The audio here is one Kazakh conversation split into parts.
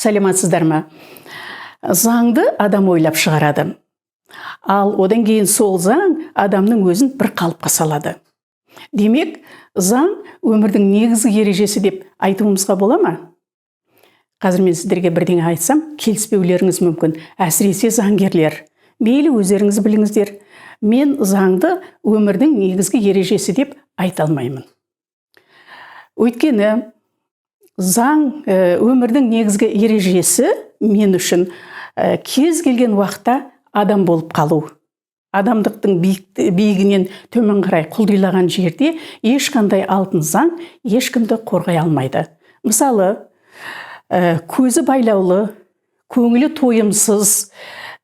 Саламатсыздар ма? Заңды адам ойлап шығарады. Ал одан кейін сол заң адамның өзін бір қалыпқа салады. Демек, заң өмірдің негізгі ережесі деп айтуымызға бола ма? Қазір мен сіздерге бірдеңе айтсам, келіспеулеріңіз мүмкін. Әсіресе заңгерлер. Мейлі өздеріңіз біліңіздер. Мен заңды өмірдің негізгі ережесі деп айта алмаймын. Өйткені заң өмірдің негізгі ережесі мен үшін кез келген уақытта адам болып қалу. Адамдықтың биігінен төмен қарай құлдилаған жерде ешқандай алтын заң ешкімді қорғай алмайды. Мысалы, көзі байлаулы, көңілі тойымсыз,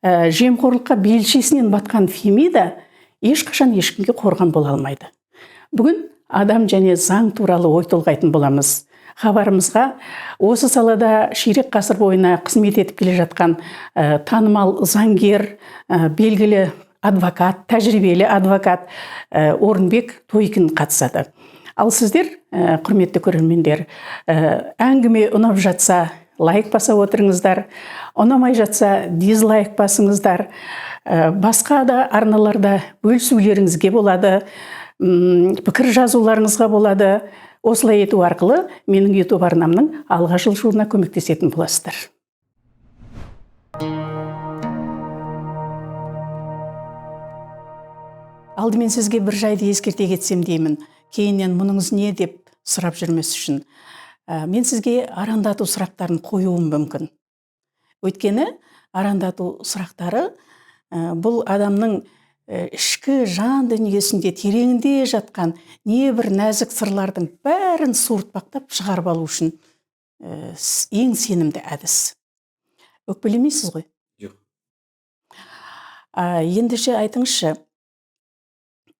жемқорлыққа белшесінен батқан Фемида ешқашан ешкімге қорған бола алмайды. Бүгін адам және заң туралы ой толғайтын боламыз. Хабарымызға осы салада ширек ғасыр бойына қызмет етіп келе жатқан танымал заңгер, белгілі адвокат, тәжірибелі адвокат Орынбек Тойкин қатысады. Ал сіздер, құрметті көрермендер, әңгіме ұнап жатса, лайк баса отырыңыздар, ұнамай жатса, дизлайк басыңыздар, басқа да арналарда бөлісулеріңізге болады, пікір жазуларыңызға болады. Осылай ету арқылы менің YouTube арнамның алға жылжуына көмектесетін боласыздар. Алдымен сізге бір жайды ескерте кетсем деймін. Кейіннен мұныңыз не деп сұрап жүрмес үшін. Мен сізге арандату сұрақтарын қоюым мүмкін. Өйткені арандату сұрақтары бұл адамның ішкі жан дүниесінде тереңінде жатқан небір нәзік сырлардың бәрін суыртпақтап шығарып алу үшін ең сенімді әдіс. Өкпелемейсіз ғой? Жоқ. Ендеше айтыңызшы,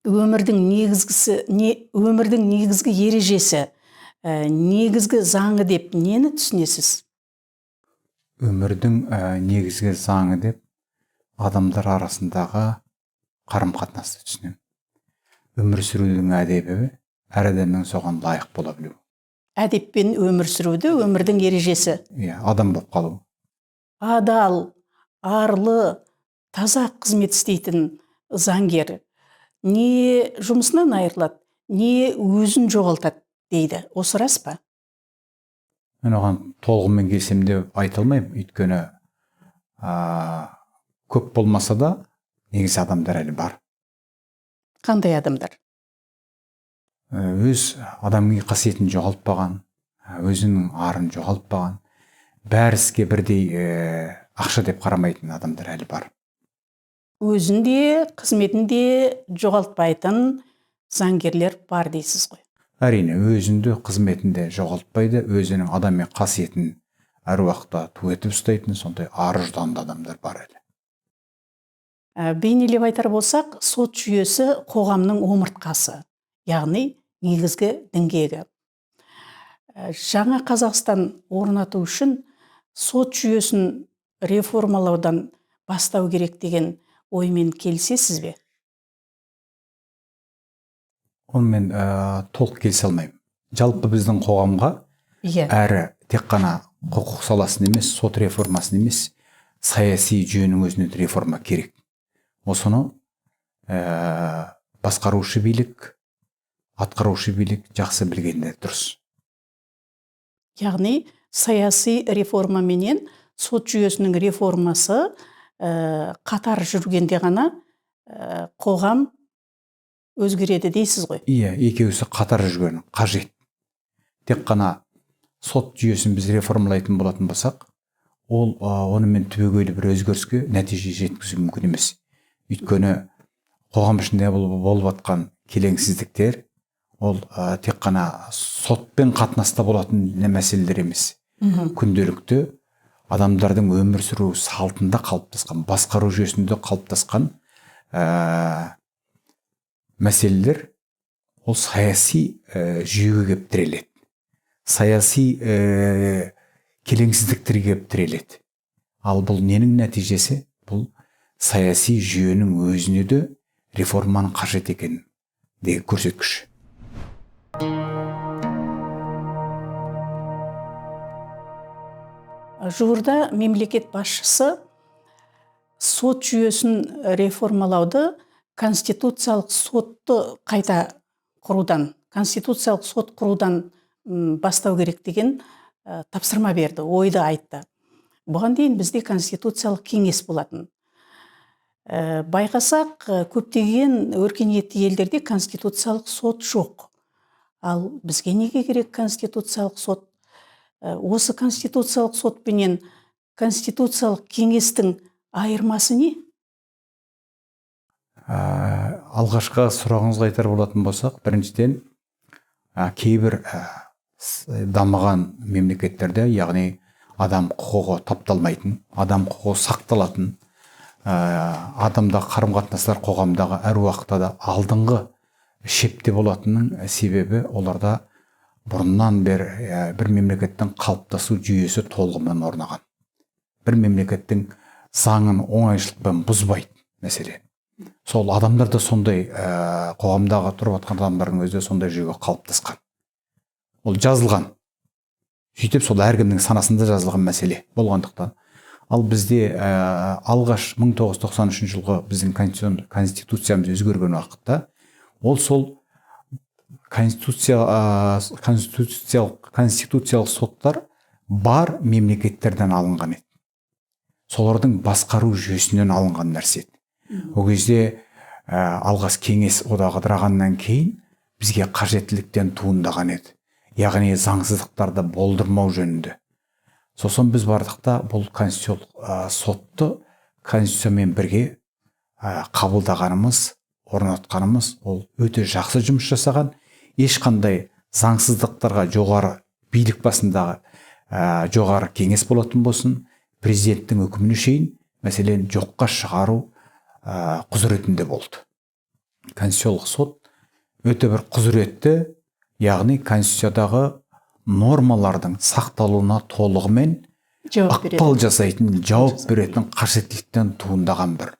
өмірдің негізгісі, не, өмірдің негізгі ережесі, негізгі заңы деп нені түсінесіз? Өмірдің негізгі заңы деп адамдар арасындағы қарым-қатынасты түсінемін. Өмір сүрудің әдебі, әр адамның соған лайық бола білу. Әдеппен өмір сүруді өмірдің ережесі. Иә, адам болып қалу. Адал, арлы, таза қызмет істейтін заңгер не жұмысынан айырылады, не өзін жоғалтады дейді. Осы рас па? Мен оған толығымен келісемін деп айта алмаймын. Өйткені көп болмаса да негізі адамдар әлі бар. Қандай адамдар? Өз адами қасиетін жоғалтпаған, өзінің арын жоғалтпаған, бәрі іске бірдей ақша деп қарамайтын адамдар әлі бар. Өзін де, қызметін де жоғалтпайтын заңгерлер бар дейсіз ғой. Әрине, өзінде, қызметін де жоғалтпайды, өзінің адами қасиетін әр уақытта ту етіп ұстайтын сондай ар ұжданды адамдар бар әлі. Бейнелеп айтар болсақ, сот жүйесі қоғамның омыртқасы, яғни негізгі діңгегі. Жаңа Қазақстан орнату үшін сот жүйесін реформалаудан бастау керек деген оймен келісесіз бе? Онымен толық келісе алмаймын. Жалпы біздің қоғамға әрі тек қана құқық саласын емес, сот реформасын емес, саяси жүйенің өзіне де реформа керек. Осыны басқарушы билік, атқарушы билік жақсы білгенде дұрыс. Яғни саяси реформа менен сот жүйесінің реформасы қатар жүргенде ғана қоғам өзгереді дейсіз ғой? Иә, екеуісі қатар жүрген қажет. Тек қана сот жүйесін біз реформалайтын болатын болсақ, ол онымен түбегейлі бір өзгеріске нәтиже жеткізу мүмкін емес. Өйткені қоғам ішінде болып жатқан келеңсіздіктер ол тек қана сотпен қатынаста болатын мәселелер емес. Күнделікті адамдардың өмір сүру салтында қалыптасқан, басқару жүйесінде қалыптасқан мәселелер ол саяси жүйеге келіп тіреледі. Саяси келеңсіздіктерге келіп тіреледі. Ал бұл ненің нәтижесі? Бұл саяси жүйенің өзіне де реформаның қажет екенін деген көрсеткіш. Жуырда мемлекет басшысы сот жүйесін реформалауды конституциялық сотты қайта құрудан, конституциялық сот құрудан бастау керек деген тапсырма берді, ойды айтты. Бұған дейін бізде конституциялық кеңес болатын. Байқасақ, көптеген өркениетті елдерде конституциялық сот жоқ. Ал бізге неге керек конституциялық сот? Осы конституциялық сотпенен конституциялық кеңестің айырмасы не? Алғашқы сұрағыңызға айтар болатын болсақ, біріншіден, кейбір дамыған мемлекеттерде, яғни адам құқығы тапталмайтын, адам құқығы сақталатын, адамдағы қарым-қатынастар қоғамдағы әр уақытта да алдыңғы шепте болатынның себебі оларда бұрыннан бері бір мемлекеттің қалыптасу жүйесі толығымен орнаған. Бір мемлекеттің заңын оңайшылықпен бұзбайды, мәселен. Сол адамдар да сондай, қоғамдағы тұрып жатқан адамдардың өзі де сондай жүйеге қалыптасқан. Ол жазылған. Сөйтіп сол әркімнің санасында жазылған мәселе болғандықтан. Ал бізде алғаш 1993 жылғы біздің конституциямыз өзгерген уақытта, ол сол конституциялық соттар бар мемлекеттерден алынған еді. Солардың басқару жүйесінен алынған нәрсе еді. Ол кезде алғаш кеңес одағы ыдырағаннан кейін бізге қажеттіліктен туындаған еді. Яғни заңсыздықтарды болдырмау жөнінде. Сосын біз бардық та бұл конституциялық сотты конституциямен бірге қабылдағанымыз, орнатқанымыз, ол өте жақсы жұмыс жасаған, ешқандай заңсыздықтарға жоғары билік басындағы жоғары кеңес болатын болсын, президенттің үкіміне шейін мәселен жоққа шығару құзыретінде болды. Конституциялық сот өте бір құзыретті, яғни конституциядағы нормалардың сақталуына толығымен ықпал жасайтын, жауап беретін қажеттіліктен туындаған бір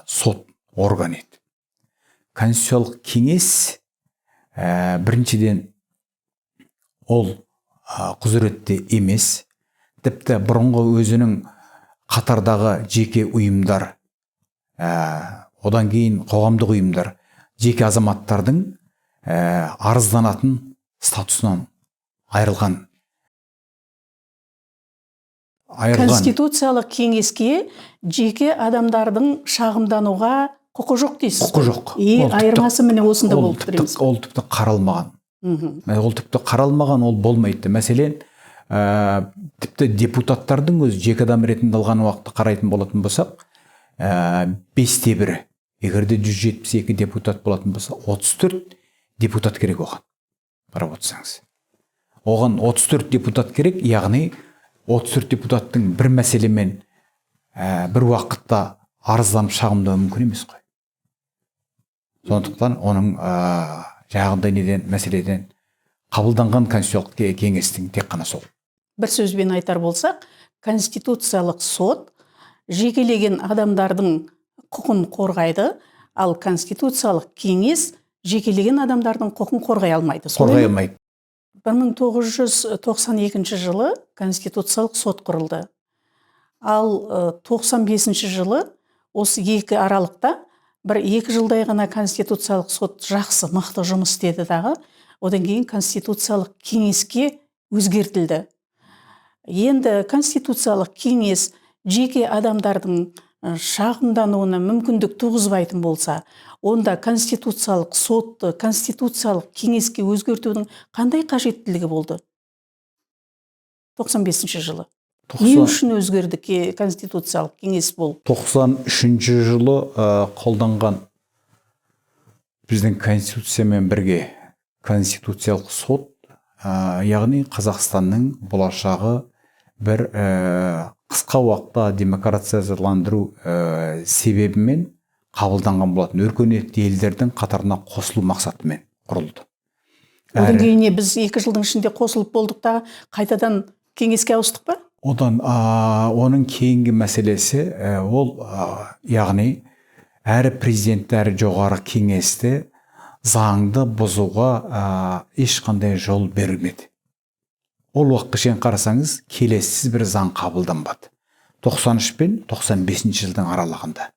сот орган еді. Конституциялық кеңес біріншіден ол құзыретті емес, тіпті бұрынғы өзінің қатардағы жеке ұйымдар, одан кейін қоғамдық ұйымдар, жеке азаматтардың арызданатын статусынан айырылған. Конституциялық кеңеске жеке адамдардың шағымдануға құқы жоқ дейсіз. Құқы жоқ. Айырмасы міне осында болып тұр. Ол тіпті қаралмаған. Ол тіпті қаралмаған, ол болмайды. Мәселен, тіпті депутаттардың өзі жеке адам ретінде алған уақытты қарайтын болатын болсақ, 1/5, егер де 172 депутат болатын болса, 34 депутат керек оған. Қарап отырсаңыз. Оған 34 депутат керек, яғни 34 депутаттың бір мәселемен бір уақытта арызданып шағымдауы мүмкін емес қой. Сондықтан оның жаңағындай неден, мәселеден қабылданған конституциялық кеңестің тек қана сол. Бір сөзбен айтар болсақ, конституциялық сот жекелеген адамдардың құқын қорғайды, ал конституциялық кеңес жекелеген адамдардың құқын қорғай алмайды. Қорғай алмайды. 1992 жылы конституциялық сот құрылды. Ал 95 жылы осы екі аралықта бір 2 жылдай ғана конституциялық сот жақсы, мықты жұмыс істеді дағы, одан кейін конституциялық кеңеске өзгертілді. Енді конституциялық кеңес жеке адамдардың шағымдануына мүмкіндік туғызбайтын болса, онда конституциялық сотты конституциялық кеңеске өзгертудің қандай қажеттілігі болды? 95 жылы. Не үшін өзгерді конституциялық кеңес болып? 93 жылы қолданған біздің конституциямен бірге конституциялық сот, яғни Қазақстанның болашағы бір қысқа уақытта демократияландыру себебімен қабылданған болатын, өркениетті елдердің қатарына қосылу мақсатымен құрылды. Одан кейін біз 2 жылдың ішінде қосылып болдық та қайтадан кеңеске ауыстық па? Одан оның кейінгі мәселесі ол, яғни әрі президентті, әрі жоғары кеңесті заңды бұзуға ешқандай жол бермеді. Ол уақытқа шейін қарасаңыз, келесіз бір заң қабылданбады. 93 пен 95 жылдың аралығында.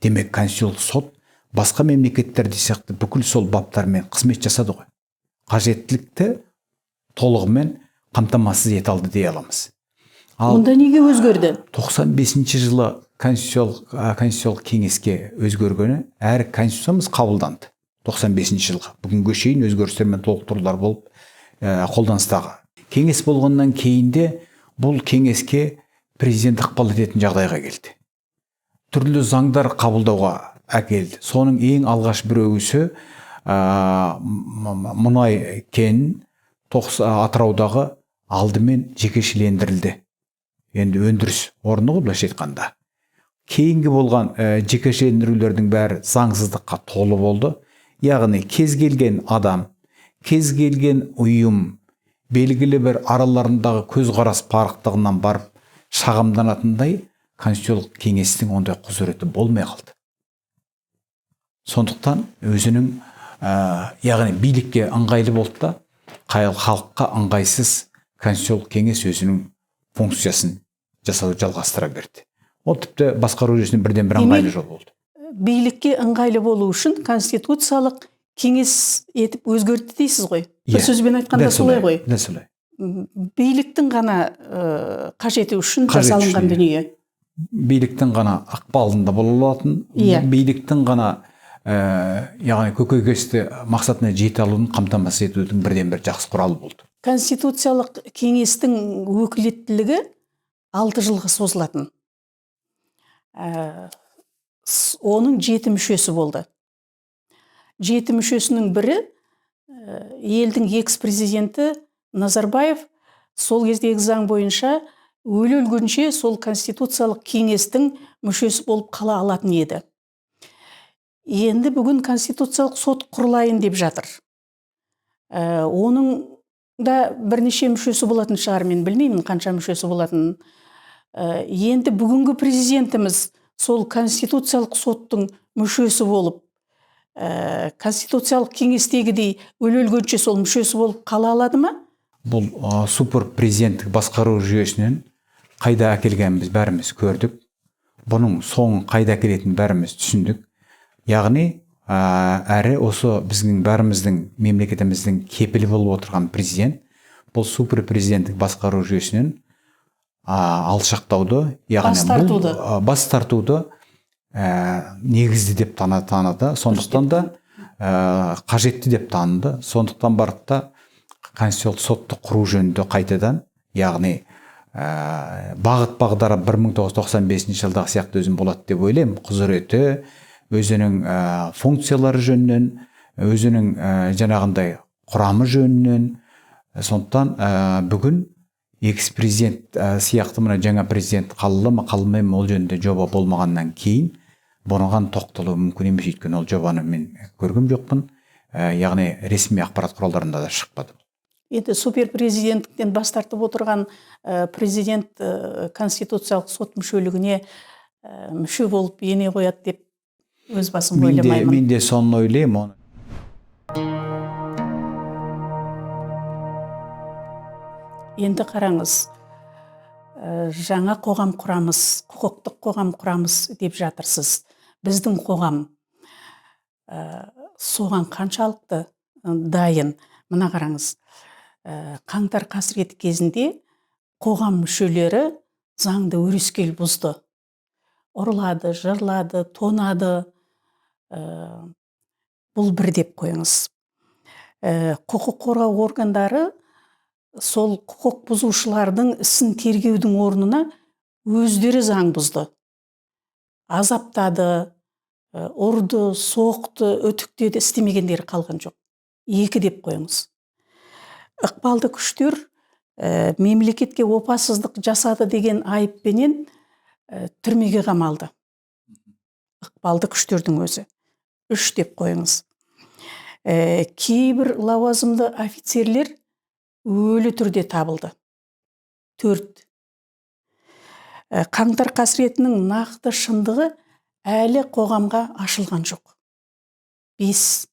Демек, конституциялық сот басқа мемлекеттерде сияқты бүкіл сол баптармен қызмет жасады ғой. Қажеттілікті толығымен қамтамасыз ете алды дей аламыз. Ал Онда неге өзгерді? 95 жылы конституциялық кеңеске өзгергені, әрі конституциямыз қабылданды. 95 жылғы. Бүгінге шейін өзгерістер мен толықтырулар болып қолданыстағы. Кеңес болғаннан кейін де бұл кеңеске президент ықпал ететін жағдайға келді. Түрлі заңдар қабылдауға әкелді. Соның ең алғаш біреуісі мұнай кен Атыраудағы алдымен жекешелендірілді. Енді өндіріс орны ғой, былайша айтқанда. Кейінгі болған жекешелендірулердің бәрі заңсыздыққа толы болды. Яғни кез келген адам, кез келген ұйым белгілі бір араларындағы көзқарас парықтығынан барып шағымданатындай конституциялық кеңестің ондай құзыреті болмай қалды. Сондықтан өзінің яғни билікке ыңғайлы болды да, халыққа ыңғайсыз конституциялық кеңес өзінің функциясын жасауды жалғастыра берді. Ол тіпті басқару жүйесінің бірден бір ыңғайлы жол болды. Билікке ыңғайлы болу үшін конституциялық кеңес етіп өзгертті дейсіз ғой. Бір сөзбен айтқанда солай ғой. Дәл солай. Биліктің ғана қажеті үшін жасалынған дүние. Биліктің ғана ықпалында бола алатын, биліктің ғана яғни көкейкесті мақсатына жете алуын қамтамасыз етудің бірден бір жақсы құралы болды. Конституциялық кеңестің өкілеттілігі 6 жылға созылатын. Оның 7 мүшесі болды. 7 мүшесінің бірі елдің экс-президенті Назарбаев сол кездегі заң бойынша өле-өлгенше сол конституциялық кеңестің мүшесі болып қала алатын еді. Енді бүгін конституциялық сот құрылайын деп жатыр. Оның да бірнеше мүшесі болатын шығар, мен білмеймін қанша мүшесі болатынын. Енді бүгінгі президентіміз сол конституциялық соттың мүшесі болып, конституциялық кеңестегідей өле-өлгенше сол мүшесі болып қала алады ма? Бұл супер президенттік басқару жүйесінен қайда әкелгенін біз бәріміз көрдік. Бұның соңын қайда әкелетінін бәріміз түсіндік. Яғни, әрі осы біздің бәріміздің мемлекетіміздің кепілі болып отырған президент бұл супер президенттік басқару жүйесінен алшақтауды, яғни бас тартуды негізді деп таныды, сондықтан да қажетті деп таныды. Сондықтан барып та конституциялық сотты құру жөнінде қайтадан, яғни бағыт бағдары 1995 жылдағы сияқты өзім болады деп ойлаймын. Құзыреті, өзінің функциялары жөнінен, өзінің жаңағындай құрамы жөнінен. Сондықтан бүгін экс-президент сияқты мына жаңа президент қалды ма, қалмай ма, ол жөнінде жоба болмағаннан кейін бұған тоқталу мүмкін емес, өйткені ол жобаны мен көргем жоқпын. Яғни ресми ақпарат құралдарында да шықпады. Енді суперпрезиденттіктен бас тартып отырған президент конституциялық сот мүшелігіне мүше болып ене қояды деп өз басым ойламаймын. Мен де соны ойлаймын. Енді қараңыз, жаңа қоғам құрамыз, құқықтық қоғам құрамыз деп жатырсыз. Біздің қоғам соған қаншалықты дайын? Мына қараңыз, қаңтар қасіреті кезінде қоғам мүшелері заңды өрескел бұзды. Ұрлады, жырлады, тонады. Бұл бір деп қойыңыз. Құқық қорғау органдары сол құқық бұзушылардың ісін тергеудің орнына өздері заң бұзды. Азаптады, ұрды, соқты, өтіктеді, істемегендері қалған жоқ. Екі деп қойыңыз. Ықпалды күштер мемлекетке опасыздық жасады деген айыппенен түрмеге қамалды. Ықпалды күштердің өзі. Үш деп қойыңыз. Кейбір лауазымды офицерлер өлі түрде табылды. Төрт. Қаңтар қасіретінің нақты шындығы әлі қоғамға ашылған жоқ. Бес.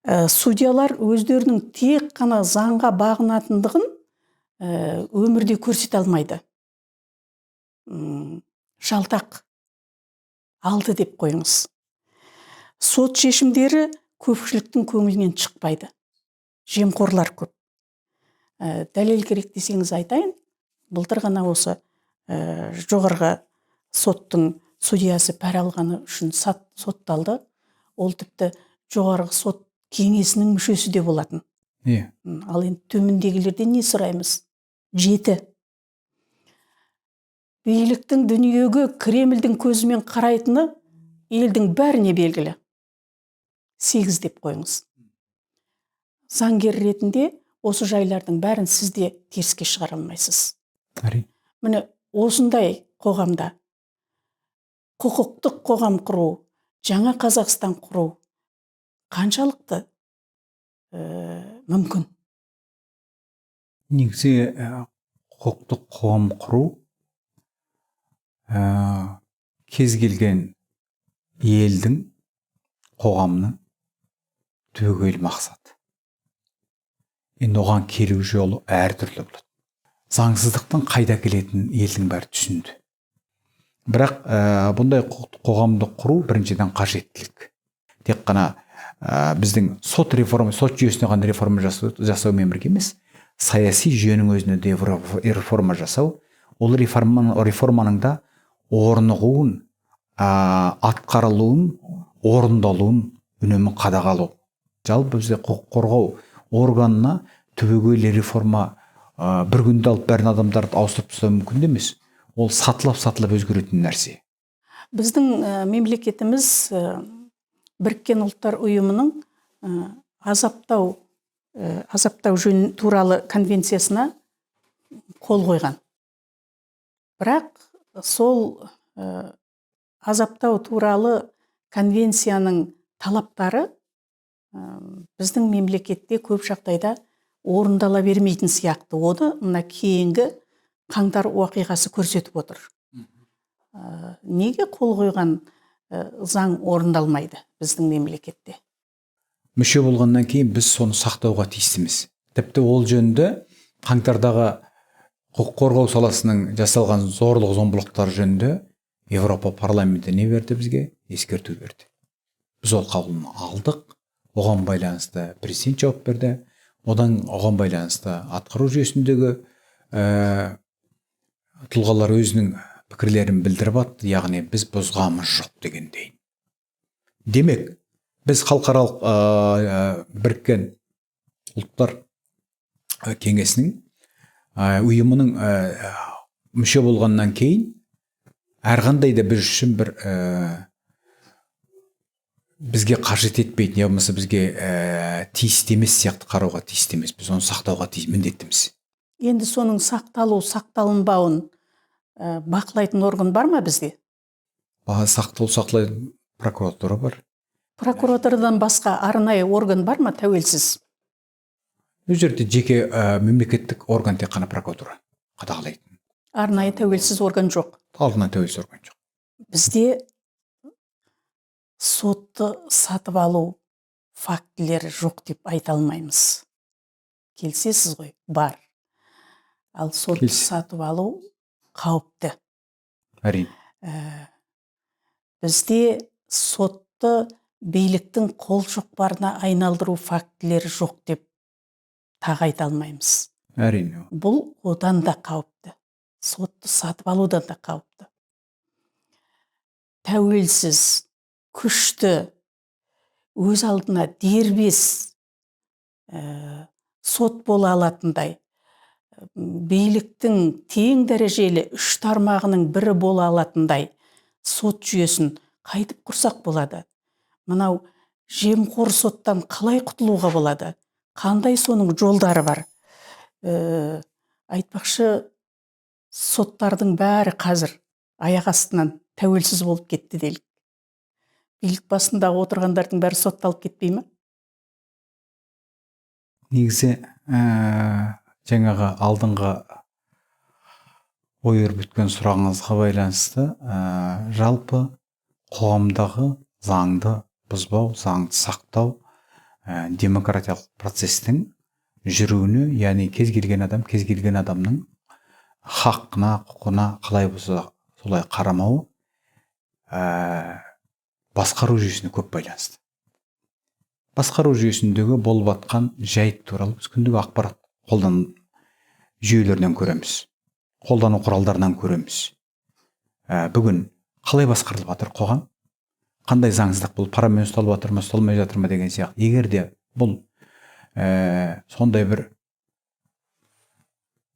Судьялар өздерінің тек қана заңға бағынатындығын өмірде көрсете алмайды. Жалтақ алды деп қойыңыз. Сот шешімдері көпшіліктің көңілінен шықпайды. Жемқорлар көп. Дәлел керек десеңіз айтайын, былтыр ғана осы жоғарғы соттың судьясы пара алғаны үшін сотталды. Ол тіпті жоғарғы сот кеңесінің мүшесі де болатын. Иә. Ал енді төмендегілерден не сұраймыз? 7. Биліктің дүниеге Кремльдің көзімен қарайтыны елдің бәріне белгілі. 8 деп қойыңыз. Заңгер ретінде осы жайлардың бәрін сіз де теріске шығара алмайсыз. Әрине. Міне осындай қоғамда құқықтық қоғам құру, жаңа Қазақстан құру қаншалықты мүмкін? Негізі құқықтық қоғам құру кез келген елдің, қоғамның түбегейлі мақсаты. Енді оған келу жолы әртүрлі болады. Заңсыздықтың қайда келетінін елдің бәрі түсінді. Бірақ бұндай қоғамды құру біріншіден қажеттілік. Тек қана біздің сот реформа, сот жүйесіне ғана реформа жасаумен бірге емес, саяси жүйенің өзіне де реформа жасау, ол реформаның да орнығуын, атқарылуын, орындалуын үнемі қадағалау. Жалпы бізде құқық қорғау органына түбегейлі реформа бір күнде алып бәрін адамдарды ауыстырып тастау мүмкін емес. Ол сатылап-сатылап өзгеретін нәрсе. Біздің мемлекетіміз Біріккен Ұлттар Ұйымының азаптау жөн туралы конвенциясына қол қойған. Бірақ сол азаптау туралы конвенцияның талаптары біздің мемлекетте көп жағдайда орындала бермейтін сияқты. Оны мына кейінгі қаңтар оқиғасы көрсетіп отыр. Неге қол қойған заң орындалмайды біздің мемлекетте? Мүше болғаннан кейін біз соны сақтауға тиістіміз. Тіпті ол жөнінде қаңтардағы құқық қорғау саласының жасалған зорлық зомбылықтар жөнінде Европа парламенті не берді бізге? Ескерту берді. Біз ол қаулыны алдық. Оған байланысты президент жауап берді. Одан оған байланысты атқару жүйесіндегі тұлғалар өзінің пікірлерін білдіріп атты, яғни біз бұзғамыз жоқ дегендей. Демек, біз халықаралық Біріккен Ұлттар Кеңесінің ұйымының мүше болғаннан кейін әрқандай да біз үшін бір бізге қажет етпейтін, я болмаса бізге тиісті емес сияқты қарауға тиісті емес. Біз оны сақтауға міндеттіміз. Енді соның сақталу, сақталынбауын бақылайтын орган бар ма бізде? Сақталу, сақталатын прокуратура бар. Прокуратурадан басқа арнайы орган бар ма тәуелсіз? Бұл жерде жеке мемлекеттік орган тек қана прокуратура қадағалайтын. Арнайы тәуелсіз орган жоқ. Алдынан тәуелсіз орган жоқ. Бізде сотты сатып алу фактілері жоқ деп айта алмаймыз. Келісесіз ғой? Бар. Ал сотты сатып алу қауіпті. Әрине. Бізде сотты биліктің қол шоқпарына айналдыру фактілері жоқ деп тағы айта алмаймыз. Әрине. Бұл одан да қауіпті. Сотты сатып алудан да қауіпті. Тәуелсіз, күшті, өз алдына дербес сот бола алатындай, биліктің тең дәрежелі үш тармағының бірі бола алатындай сот жүйесін қайтып құрсақ болады? Мынау жемқор соттан қалай құтылуға болады? Қандай соның жолдары бар? Айтпақшы, соттардың бәрі қазір аяқ астынан тәуелсіз болып кетті делік. Билік басында отырғандардың бәрі сотталып кетпей ме? Негізі жаңағы алдыңғы ой өрбіткен сұрағыңызға байланысты жалпы қоғамдағы заңды бұзбау, заңды сақтау, Демократиялық процестің жүруіне, яғни кез келген адам, кез келген адамның хақына, құқына қалай болса солай қарамауы басқару жүйесіне көп байланысты. Басқару жүйесіндегі болып атқан жайт туралы біз күндік ақпарат қолдану жүйелерінен көреміз, қолдану құралдарынан көреміз. Бүгін қалай басқарылып жатыр қоғам, қандай заңсыздық, бұл парамен ұсталып жатыр ма, ұсталмай жатыр ма деген сияқты. Егер де бұл сондай бір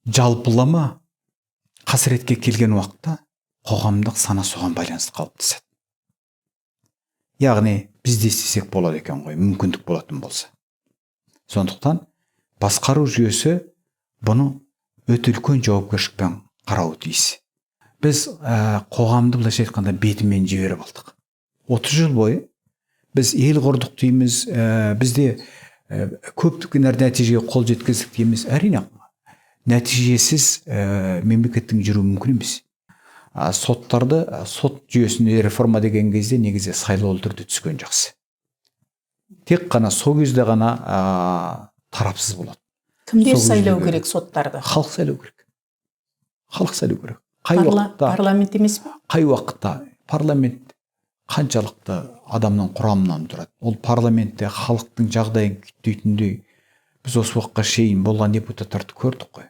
жалпылама қасіретке келген уақытта қоғамдық сана соған байланысты қалыптасады. Яғни біз де істесек болады екен ғой, мүмкіндік болатын болса. Сондықтан басқару жүйесі бұны өте үлкен жауапкершілікпен қарауы тиіс. Біз қоғамды былайша айтқанда бетімен жіберіп алдық. 30 жыл бойы біз ел құрдық дейміз, бізде көптеген нәтижеге қол жеткіздік дейміз. Әрине, нәтижесіз мемлекеттің жүруі мүмкін емес. Соттарды, сот жүйесіне реформа деген кезде негізі сайлаулы түрде түскен жақсы. Тек қана сол кезде ғана тарапсыз болады. Кімдер сайлау керек соттарды? Халық сайлау керек. Халық сайлау керек. Қай уақытта? Парламент емес пе? Қай уақытта? Парламент қаншалықты адамның құрамынан тұрады? Ол парламентте халықтың жағдайын күйттейтіндей біз осы уақытқа шейін болған депутаттарды көрдік қой.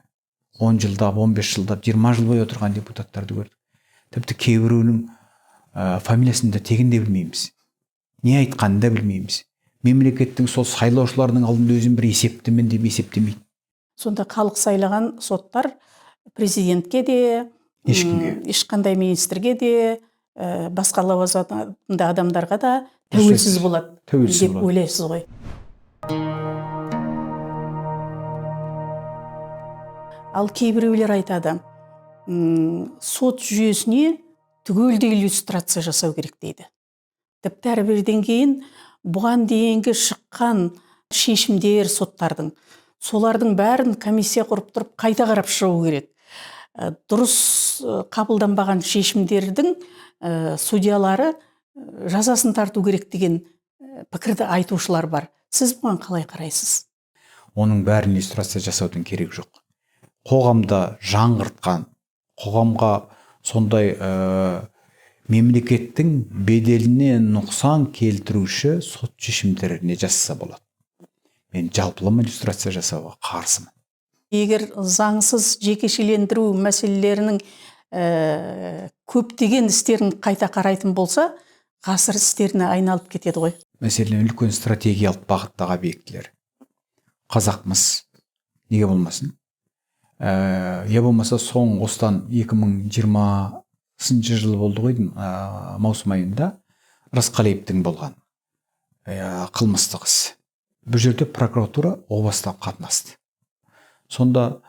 10 жылдап, 15 жылдап, 20 жыл бойы отырған депутаттарды көрдік. Тіпті кейбіреуінің фамилиясын да тегін де білмейміз. Не айтқанын да білмейміз. Мемлекеттің сол сайлаушыларының алдында өзін бір есептімін деп есептемейді. Сонда халық сайлаған соттар президентке де, ешкімге, ешқандай министрге де, басқа лауазымды адамдарға да тәуелсіз болады деп ойлайсыз ғой. Ал кейбіреулер айтады, сот жүйесіне түгелдей иллюстрация жасау керек дейді. Тіпті әрбірден кейін бұған дейінгі шыққан шешімдер соттардың, солардың бәрін комиссия құрып тұрып қайта қарап шығу керек. Дұрыс қабылданбаған шешімдердің судьялары жазасын тарту керек деген пікірді айтушылар бар. Сіз бұған қалай қарайсыз? Оның бәрін иллюстрация жасаудың керегі жоқ. Қоғамда жаңғыртқан, қоғамға сондай мемлекеттің беделіне нұқсан келтіруші сот шешімдеріне жасаса болады. Мен жалпылама иллюстрация жасауға қарсымын. Егер заңсыз жекешелендіру мәселелерінің көптеген істерін қайта қарайтын болса, ғасыр істеріне айналып кетеді ғой. Мәселен, үлкен стратегиялық бағыттағы объектілер. Қазақмыс, неге болмасын? Я болмаса соң осыдан 2020 жыл болды ғой, маусым айында Рысқалиевтің болған қылмыстық іс. Бұл жерде прокуратура о баста қатынасты. Сонда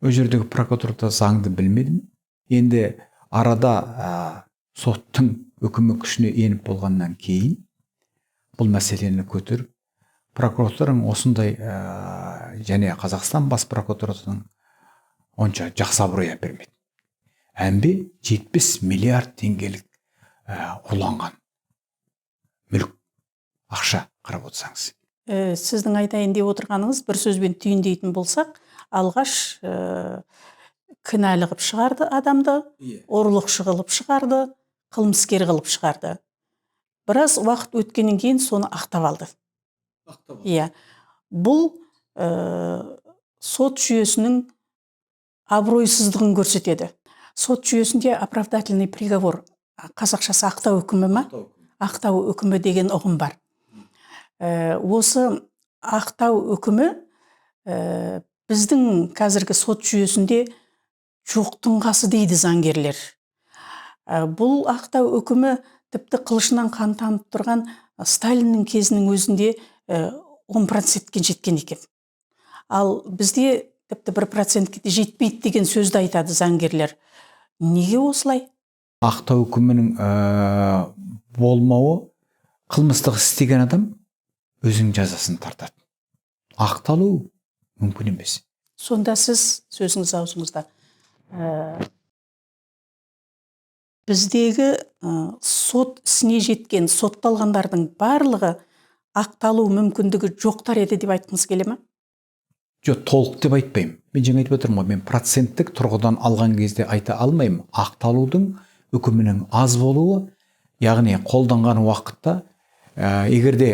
ол жердегі прокуратурада заңды білмедім. Енді арада соттың үкімі күшіне еніп болғаннан кейін бұл мәселені көтеріп, прокуратураның осындай және Қазақстан бас прокуратурасының онша жақсы абырой әпермеді. Әмбе 70 миллиард теңгелік ұрланған мүлік, ақша, қарап отырсаңыз. Сіздің айтайын деп отырғаныңыз, бір сөзбен түйіндейтін болсақ, алғаш кінәлі қылып шығарды адамды, ұрлықшы қылып шығарды, қылмыскер қылып шығарды. Біраз уақыт өткеннен кейін соны ақтап алды. Иә. Бұл сот жүйесінің абыройсыздығын көрсетеді. Сот жүйесінде оправдательный приговор, қазақшасы ақтау үкімі ма? Ақтау үкімі деген ұғым бар. Осы ақтау үкімі біздің қазіргі сот жүйесінде жоқтың қасы дейді заңгерлер. Бұл ақтау үкімі тіпті қылышынан қан тамып тұрған Сталиннің кезінің өзінде 10%-ке жеткен екен. Ал бізде тіпті 1%-ке жетпейді деген сөзді айтады заңгерлер. Неге осылай? Ақтау үкімінің болмауы, қылмыстық іс істеген адам өзінің жазасын тартады. Ақталу мүмкін емес. Сонда сіз сөзіңіз аузыңызда біздегі сот ісіне жеткен сотталғандардың барлығы ақталу мүмкіндігі жоқтар еді деп айтқыңыз келе ме? Жоқ, толық деп айтпаймын. Мен жаңа айтып отырмын ғой, мен проценттік тұрғыдан алған кезде айта алмаймын. Ақталудың үкімінің аз болуы, яғни қолданған уақытта, егер де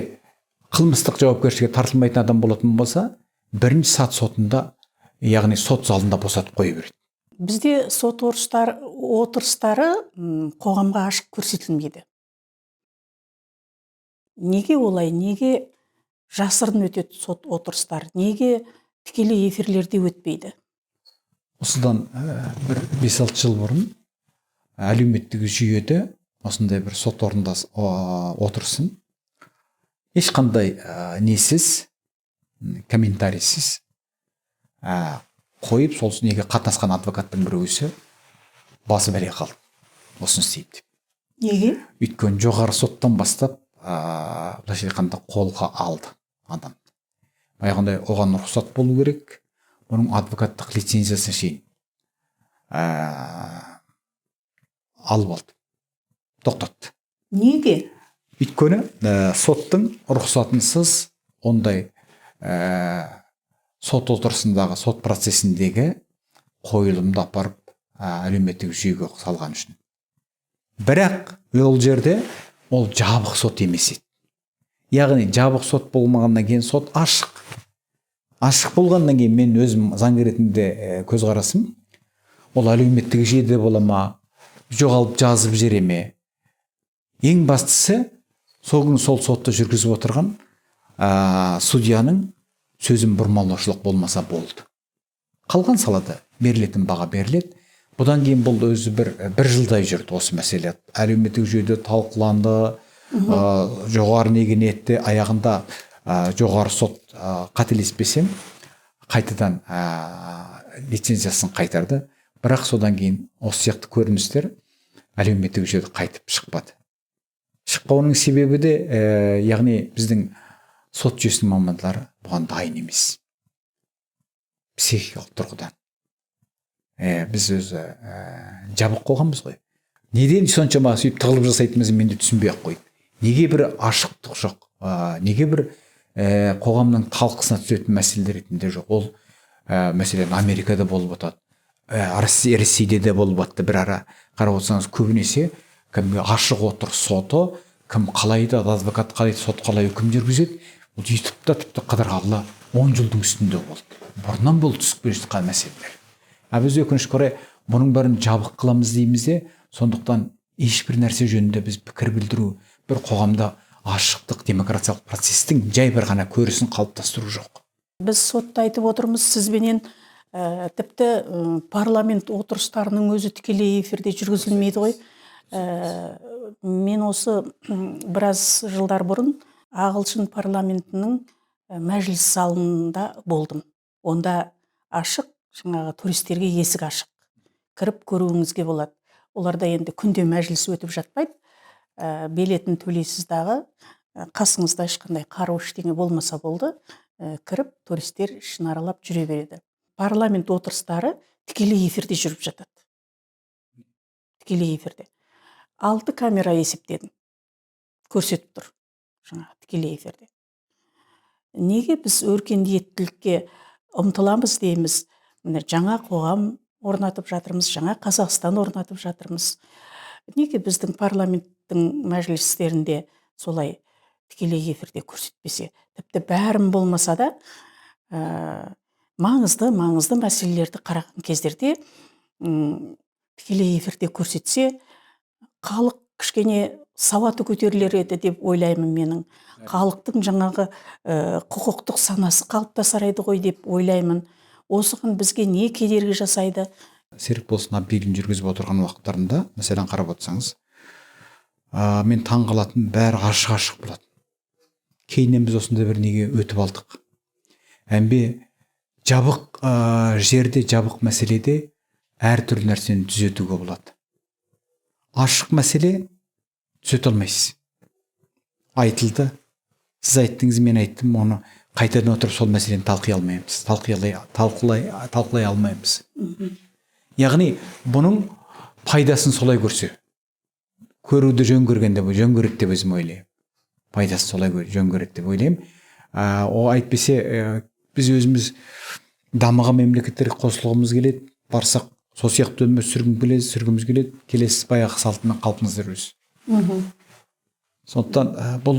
қылмыстық жауапкершілікке тартылмайтын адам болатын болса, бірінші сат сотында, яғни сот залында босатып қоя береді. Бізде сот отырыстары қоғамға ашық көрсетілмейді. Неге олай? Неге жасырын өтеді сот отырыстары? Неге тікелей эфирлерде өтпейді? Осыдан бір 5-6 жыл бұрын әлеуметтік жүйеде осындай бір сот отырысын ешқандай несіз, комментарийсіз қойып, сол неге қатынасқан адвокаттың біреусі басы бәле қалды, осыны істейді деп. Неге? Өйткені жоғары соттан бастап, былайша айтқанда, қолға алды адам. Баяғындай оған рұқсат болу керек, оның адвокаттық лицензиясына шейін алып алды, тоқтатты. Неге? Өйткені соттың рұқсатынсыз ондай сот отырысындағы, сот процесіндегі қойылымды апарып әлеуметтік жүйеге салған үшін. Бірақ ол жерде ол жабық сот емес еді. Яғни жабық сот болмағаннан кейін сот ашық. Ашық болғаннан кейін мен өзім заңгер ретінде көзқарасым, ол әлеуметтік желіде бола ма, жоғалып жазып жібере ме? Ең бастысы сол күні сол сотты жүргізіп отырған судьяның сөзін бұрмалаушылық болмаса болды. Қалған салада берілетін баға беріледі. Бұдан кейін бұл өзі бір жылдай жүрді осы мәселе. Әлеуметтік жүйеде талқыланды, жоғары неге нетті, аяғында жоғары сот, қателеспесем, қайтадан лицензиясын қайтарды. Бірақ содан кейін осы сияқты көріністер әлеуметтік жүйеде қайтып шықпады. Шықпауының себебі де, яғни біздің сот жүйесінің мамандары бұған дайын емес. Психикалық тұрғыдан. Біз өзі жабық қоғамбыз ғой. Неден соншама сөйтіп тығылып жасайтынымызды мен де түсінбей ақ қойдым. Неге бір ашықтық жоқ? Неге бір қоғамның талқысына түсетін мәселелер ретінде жоқ? Ол мәселен Америкада болып жатады, Ресейде де болып жатты. Бір ара қарап отырсаңыз, көбінесе кәдімгі ашық отырыс соты, кім қалай айтады, адвокат қалай, сот қалай үкім жүргізеді, бұл ютубта тіпті қыдырғалы 10 жылдың үстінде болды. Бұрыннан бұл түсіп келе жатқан мәселелер. А біз өкінішке орай бұның бәрін жабық қыламыз дейміз де, сондықтан ешбір нәрсе жөнінде біз пікір білдіру, бір қоғамда ашықтық, демократиялық процестің жай бір ғана көрісін қалыптастыру жоқ. Біз сотты айтып отырмыз, сізбенен, тіпті парламент отырыстарының өзі тікелей эфирде жүргізілмейді ғой. Мен осы біраз жылдар бұрын ағылшын парламентінің мәжіліс залында болдым. Онда ашық, жаңағы туристерге есік ашық. Кіріп көруіңізге болады. Оларда енді күнде мәжіліс өтіп жатпайды. Билетін төлейсіз дағы, қасыңызда ешқандай қару ештеңе болмаса болды, кіріп туристер ішін аралап жүре береді. Парламент отырыстары тікелей эфирде жүріп жатады. Тікелей эфирде. 6 камера есептедім. Көрсетіп тұр. Жаңағы тікелей эфирде. Неге біз өркениеттілікке ұмтыламыз дейміз? Міне жаңа қоғам орнатып жатырмыз, жаңа Қазақстан орнатып жатырмыз. Неге біздің парламенттің мәжілістерінде солай тікелей эфирде көрсетпесе? Тіпті бәрін болмаса да, маңызды мәселелерді қараған кездерде, тікелей эфирде көрсетсе, халық кішкене сауаты көтерілер еді деп ойлаймын менің. Халықтың жаңағы құқықтық санасы қалыптасар еді ғой деп ойлаймын. Осыған бізге не кедергі жасайды? Серікболсын Абдилин жүргізіп отырған уақыттарында, мәселен қарап отырсаңыз, мен таң қалатын, бәрі ашық-ашық болатын. Кейіннен біз осындай бір неге өтіп алдық. Әмбе жабық жерде, жабық мәселеде әртүрлі нәрсені түзетуге болады. Ашық мәселе түзете алмайсыз. Айтылды, сіз айттыңыз, мен айттым, оны қайтадан отырып сол мәселені талқылай алмаймыз, талқылай алмаймыз. Яғни бұның пайдасын солай көрсе, көруді жөн көрген деп, жөн көреді деп өзім ойлаймын. Пайдасы солай жөн көреді деп ойлаймын. О әйтпесе біз өзіміз дамыған мемлекеттерге қосылғымыз келеді, барсақ сол сияқты өмір сүргіміз келеді, келесі баяғы салтымен қалпымызда жүрміз. Сондықтан бұл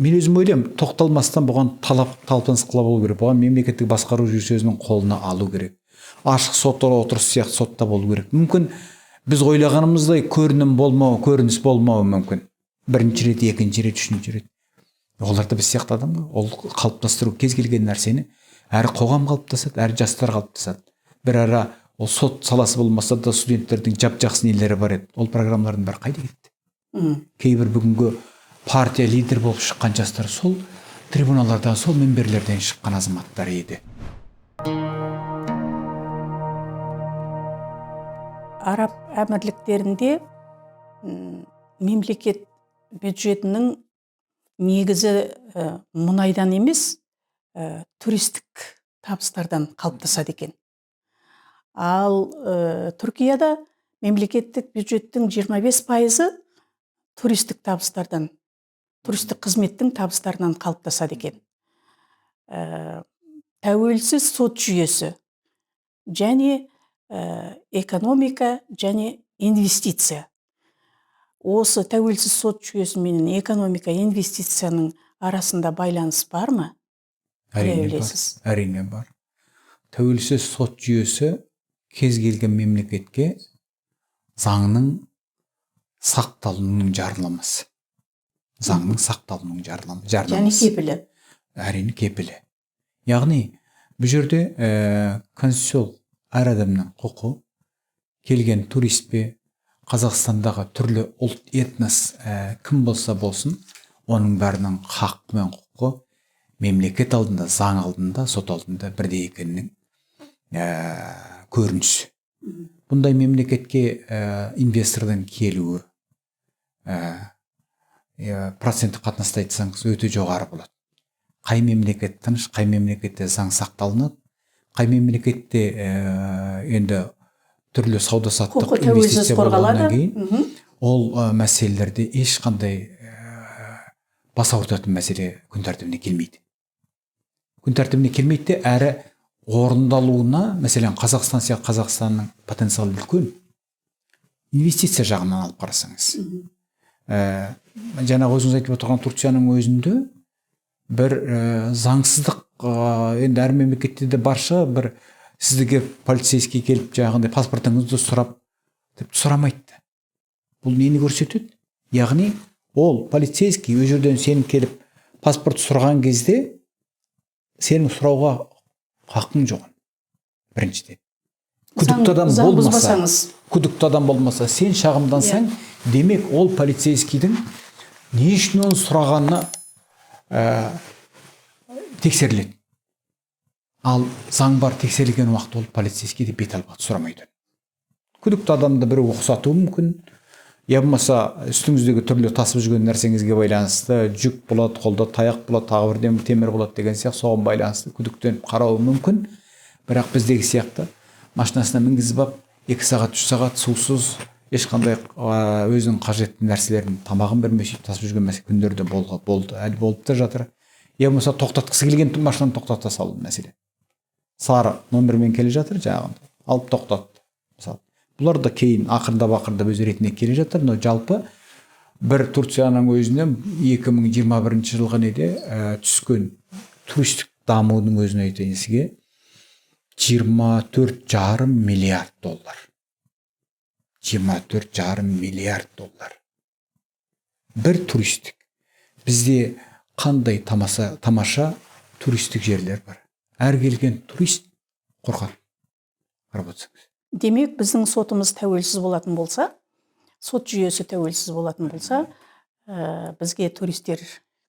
мен өзім ойлаймын, тоқталмастан бұған талпыныс қыла болу керек. Бұған мемлекеттік басқару жүйесі өзінің қолына алу керек. Ашық сот отырыс сияқты сотта болу керек. Мүмкін біз ойлағанымыздай көрініс болмауы мүмкін. Бірінші рет, екінші рет, үшінші рет. Олар да біз сияқты адам ғой. Ол қалыптастыру кез келген нәрсені әр қоғам қалыптасады, әр жастар қалыптасады. Бір ара ол сот саласы болмаса да студенттердің жап-жақсы нелері бар еді. Ол программалардың бәрі қайда кетті? Кейбір бүгінгі партия лидер болып шыққан жастар сол трибуналардан, сол мінберлерден шыққан азаматтар еді. Араб әмірліктерінде мемлекет бюджетінің негізі мұнайдан емес, туристік табыстардан қалыптасады екен. Ал Түркияда мемлекеттік бюджеттің 25% туристік табыстардан, туристік қызметтің табыстарынан қалыптасады екен. Тәуелсіз сот жүйесі және экономика және инвестиция. Осы тәуелсіз сот жүйесі менен экономика, инвестицияның арасында байланыс бар ма? Әрине бар. Әрине бар. Тәуелсіз сот жүйесі кез келген мемлекетке заңның сақталуының жарнамасы. Заңның сақталуының жарнамасы. Және кепілі. Әрине кепілі. Яғни бұл жерде конституциялық әр адамның құқы, келген турист пе, Қазақстандағы түрлі ұлт, этнос кім болса болсын, оның бәрінің хақы мен құқы мемлекет алдында, заң алдында, сот алдында бірдей екенінің көрінісі. Бұндай мемлекетке инвестордың келуі проценттік қатынаста айтсаңыз өте жоғары болады. Қай мемлекет тыныш, қай мемлекетте заң сақталынады, қай мемлекетте енді түрлі сауда-саттық инвестиция болғаннан кейін ол мәселелерде ешқандай бас ауыртатын мәселе күн тәртібіне келмейді. Күн тәртібіне келмейді де, әрі орындалуына, мәселен, Қазақстан сияқты Қазақстанның потенциалы үлкен. Инвестиция жағынан алып қарасаңыз. Жаңағы өзіңіз айтып отырған Турцияның өзінде бір заңсыздық, енді әр мемлекетте де барша бір сізге полицейский келіп жаңағындай паспортыңызды сұрап тіпті сұрамайды. Бұл нені көрсетеді? Яғни ол полицейский ол жерден сенің келіп паспорт сұраған кезде сенің сұрауға хақың жоқ. Біріншіден. Күдікті адам болмаса, күдікті адам болмаса, сен шағымдансаң, демек ол полицейскийдің не үшін оны сұрағаны тексеріледі. Ал заң бар тексерілген уақытта ол полицейскийді бет алып сұрамайды. Күдікті адамды біреу ұқсатуы мүмкін, я болмаса үстіңіздегі түрлі тасып жүрген нәрсеңізге байланысты жүк болады, қолда таяқ болады, тағы бірдеме темір болады деген сияқты соған байланысты күдіктеніп қарауы мүмкін. Бірақ біздегі сияқты машинасына мінгізіп алып 2 сағат, 3 сағат сусыз, ешқандай өзінің қажетті нәрселерін, тамағын бермей сөйтіп тасып жүрген мәселе күндерде болды, әлі болып та жатыр. Я болмаса тоқтатқысы келген машинаны тоқтата салу мәселе. Сары номермен келе жатыр, жаңағындай алып тоқтатты. Мысалы, бұлар да кейін ақырындап өз ретіне келе жатыр, но жалпы бір Турцияның өзінен 2021 жылғы неде түскен туристік дамудың өзін айтайын сізге 24,5 миллиард доллар. 24,5 миллиард доллар. Бір туристік. Бізде қандай тамаша туристік жерлер бар. Әр келген турист қорқады. Қарап отырсаңыз. Демек, біздің сотымыз тәуелсіз болатын болса, сот жүйесі тәуелсіз болатын болса, бізге туристер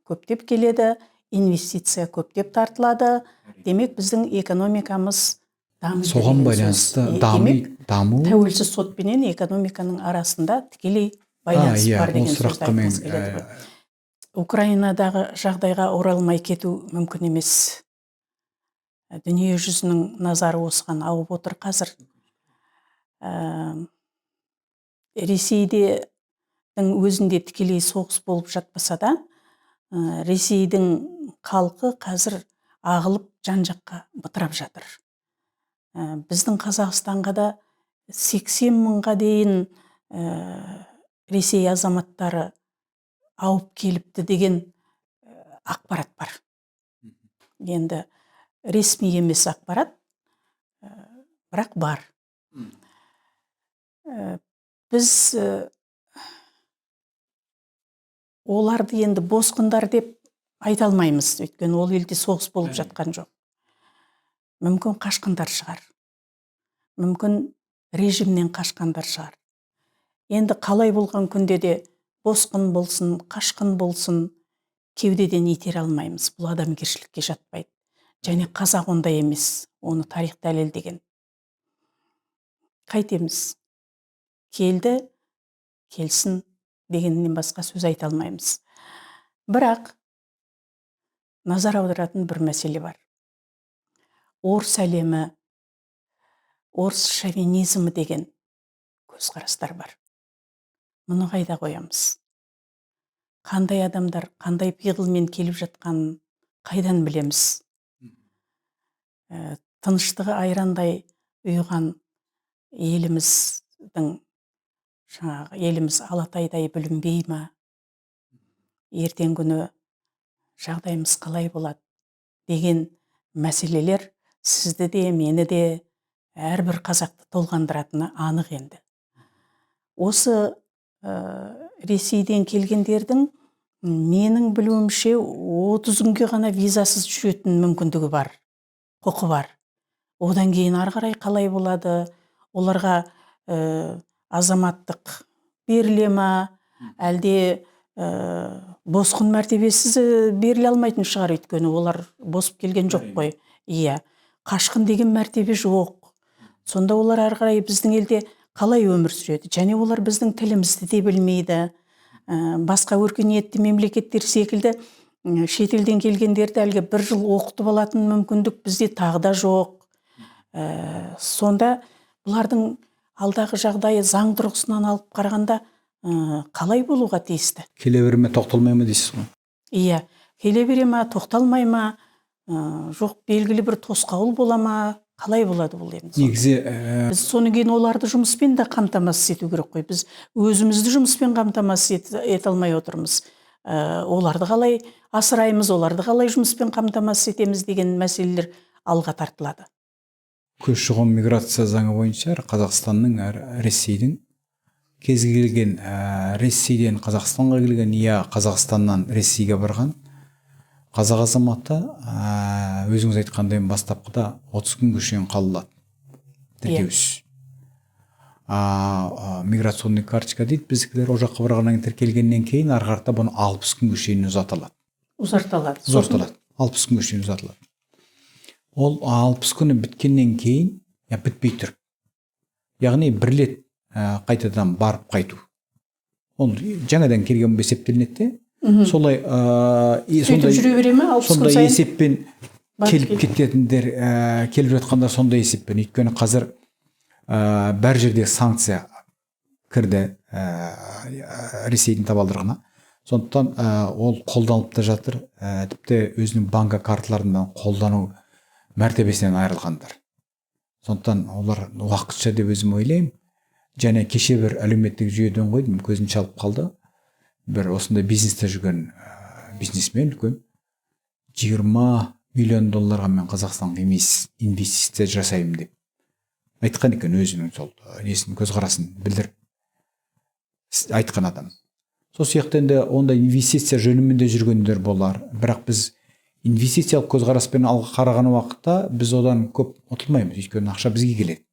көптеп келеді, инвестиция көптеп тартылады. Демек, біздің экономикамыз дамиды. Соған байланысты даму. Тәуелсіз сотпенен экономиканың арасында тікелей байланыс бар деген сөзді айтқымыз келеді. Украинадағы жағдайға оралмай кету мүмкін емес. Дүние жүзінің назары осыған ауып отыр қазір. Ресейде өзінде тікелей соғыс болып жатпаса да, Ресейдің халқы қазір ағылып жан-жаққа бытырап жатыр. Біздің Қазақстанға да 80 мыңға дейін Ресей азаматтары ауып келіпті деген ақпарат бар. Енді ресми емес ақпарат, бірақ бар. Біз оларды енді босқындар деп айта алмаймыз, өйткені ол елде соғыс болып жатқан жоқ. Мүмкін қашқындар шығар, мүмкін режимнен қашқандар шығар. Енді қалай болған күнде де босқын болсын, қашқын болсын, кеудеден итере алмаймыз. Бұл адамгершілікке жатпайды. Және қазақ ондай емес, оны тарих дәлелдеген. Қайтеміз? Келді, келсін дегеннен басқа сөз айта алмаймыз. Бірақ назар аударатын бір мәселе бар. Орыс әлемі, орыс шовинизмі деген көзқарастар бар. Мұны қайда қоямыз? Қандай адамдар, қандай пиғылмен келіп жатқанын қайдан білеміз? Тыныштығы айрандай ұйыған еліміздің, жаңағы еліміз Алатайдай бүлінбей ма? Ертең күні жағдайымыз қалай болады деген мәселелер сізді де, мені де, әрбір қазақты толғандыратыны анық енді. Осы Ресейден келгендердің менің білуімше 30 күнге ғана визасыз жүретін мүмкіндігі бар, құқы бар. Одан кейін ары қарай қалай болады? Оларға азаматтық беріле ма, әлде босқын мәртебесіз беріле алмайтын шығар, өйткені олар босып келген жоқ қой. Иә, қашқын деген мәртебе жоқ. Сонда олар ары қарай біздің елде қалай өмір сүреді? Және олар біздің тілімізді де білмейді. Басқа өркениетті мемлекеттер секілді шетелден келгендерді әлгі бір жыл оқытып алатын мүмкіндік бізде тағы да жоқ. Сонда бұлардың алдағы жағдайы заң тұрғысынан алып қарағанда қалай болуға тиісті? Келе бере ме, тоқталмай ма дейсіз ғой? Иә, келе бере ма, тоқталмай ма, жоқ белгілі бір тосқауыл бола ма, қалай болады бұл енді? Негізі біз содан кейін оларды жұмыспен де қамтамасыз ету керек қой. Біз өзімізді жұмыспен қамтамасыз ете алмай отырмыз. Оларды қалай асыраймыз, оларды қалай жұмыспен қамтамасыз етеміз деген мәселелер алға тартылады. Көші-қон миграция заңы бойынша Қазақстанның, Ресейдің кез келген, Ресейден Қазақстанға келген, я Қазақстаннан Ресейге барған қазақ азаматы, өзіңіз айтқандай, бастапқыда 30 күнге шейін қалылады тіркеусіз. Миграционный карточка дейді біздікілер, ол жаққа барғаннан кейін, тіркелгеннен кейін ары қарата бұны 60 күнге шейін ұзата алады. Ұзарта алады. Ұзартылады, 60 күнге шейін ұзартылады. Ол 60 күні біткеннен кейін, я бітпей тұрып, яғни бір рет қайтадан барып қайту, ол жаңадан келген болып есептелінеді де. Солай сөйтіп жүре бере ме 60 күн сондай сайын? Есеппен барып келіп кететіндер, келіп жатқандар сондай есеппен. Өйткені қазір бәр жерде санкция кірді Ресейдің табалдырығына, сондықтан ол қолданылып та жатыр. Тіпті өзінің банк карталарынан қолдану мәртебесінен айырылғандар. Сондықтан олар уақытша деп өзім ойлаймын. Және кеше бір әлеуметтік жүйеден қойдым, көзім шалып қалды, бір осындай бизнесте жүрген бизнесмен үлкен 20 миллион долларға мен Қазақстанға инвестиция жасаймын деп айтқан екен. Өзінің сол несін, көзқарасын білдіріп айтқан адам. Сол сияқты енді ондай инвестиция жөнімен де жүргендер болар. Бірақ біз инвестициялық көзқараспен алға қараған уақытта біз одан көп ұтылмаймыз, өйткені ақша бізге келеді.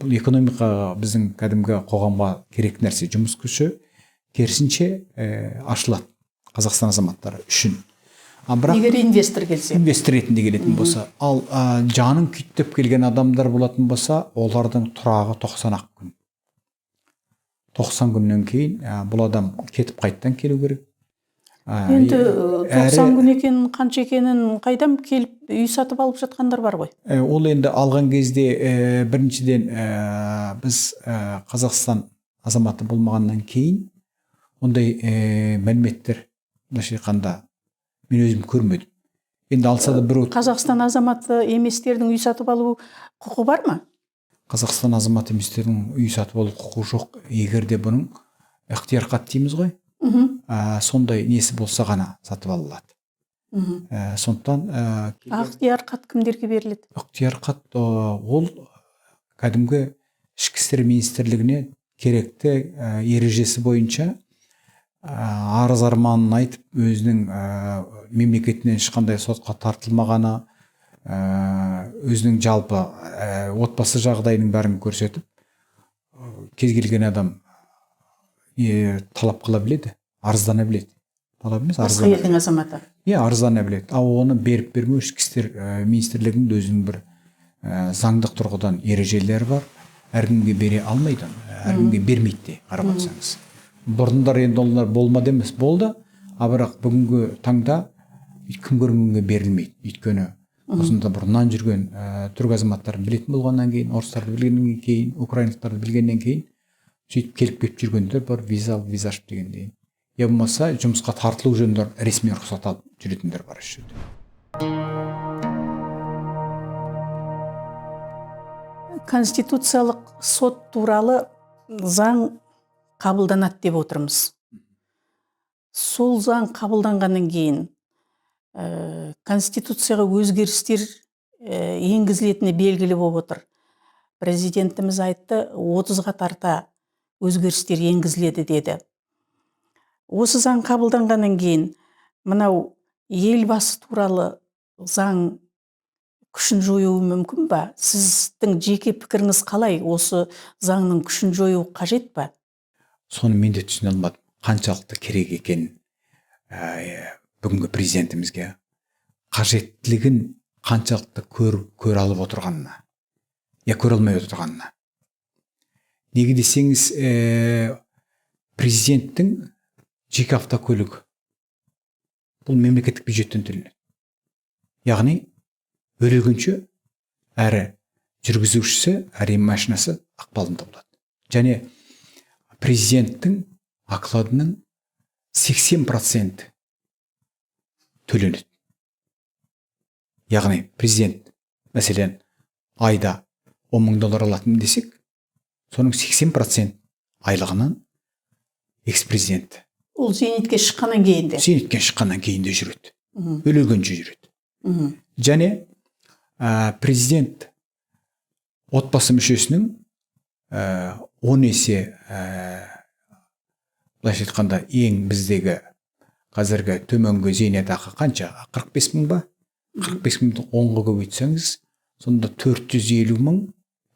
Бұл экономикаға, біздің кәдімгі қоғамға керек нәрсе. Жұмыс күші керісінше ашылады Қазақстан азаматтары үшін. А бірақ егер инвестор келсе, инвестор ретінде келетін болса. Ал жанын күйттеп келген адамдар болатын болса, олардың тұрағы 90 ақ күн. 90 күннен кейін бұл адам кетіп, қайтадан келу керек. Енді 90 күн екенін, қанша екенін қайдам? Келіп үй сатып алып жатқандар бар ғой. Ол енді алған кезде, біріншіден, біз Қазақстан азаматы болмағаннан кейін ондай мәліметтер былайша айтқанда мен өзім көрмедім. Енді алса да біреу. Қазақстан азаматы еместердің үй сатып алу құқы бар ма? Қазақстан азаматы еместердің үй сатып алу құқы жоқ. Егер де бұның ықтияр хат дейміз ғой, сондай несі болса ғана сатып ала алады. Сондықтан Ықтияр хат кімдерге беріледі? Ықтияр хат ол кәдімгі Ішкі істер министрлігіне керекті ережесі бойынша арыз арманын айтып, өзінің мемлекетінен ешқандай сотқа тартылмағаны, өзінің жалпы отбасы жағдайының бәрін көрсетіп, кез келген адам талап қыла біледі, арыздана біледі. Талап емес, Басқа елдің азаматы. Иә, арыздана біледі. Ал оны беріп бермеу Ішкі істер министрлігінің өзінің бір заңдық тұрғыдан ережелері бар. Әркімге бере алмайды, әркімге бермейді де, қарап отырсаңыз. Бұрындар енді олар болмады емес, болды, а бірақ бүгінгі таңда кім көрінгенге берілмейді. Өйткені осында бұрыннан жүрген түрік азаматтарын білетін болғаннан кейін, орыстарды білгеннен кейін, украиндықтарды білгеннен кейін сөйтіп келіп кетіп жүргендер бар, виза алып, виза ашып дегендей. Я болмаса жұмысқа тартылу жөнінде ресми рұқсат алып жүретіндер бар осы жерде. Конституциялық сот туралы заң қабылданады деп отырмыз. Сол заң қабылданғаннан кейін конституцияға өзгерістер енгізілетіні белгілі болып отыр. Президентіміз айтты, 30-ға тарта өзгерістер енгізіледі деді. Осы заң қабылданғаннан кейін мынау елбасы туралы заң күшін жоюы мүмкін ба? Сіздің жеке пікіріңіз қалай? Осы заңның күшін жою қажет па? Соны мен де түсіне алмадым. Қаншалықты керек екенін бүгінгі президентімізге, қажеттілігін қаншалықты көре алып отырғанына, я көре алмай отырғанына. Неге десеңіз, президенттің жеке автокөлігі бұл мемлекеттік бюджеттен төленеді. Яғни өлгенше әрі жүргізушісі, әрі машинасы ықпалында болады. Және президенттің окладының 80% төленеді. Яғни президент, мәселен, айда 10 мың доллар алатын десек, соның 80% айлығынан экс-президент. Ол зейнетке шыққаннан кейін де. Зейнетке шыққаннан кейін де жүреді. Өлгенше жүреді. Және президент отбасы мүшесінің 10 есе, былайша айтқанда, ең біздегі қазіргі төменгі зейнетақы қанша? 45 мың ба? 45 мыңды 10-ға көбейтсеңіз, сонда 450 мың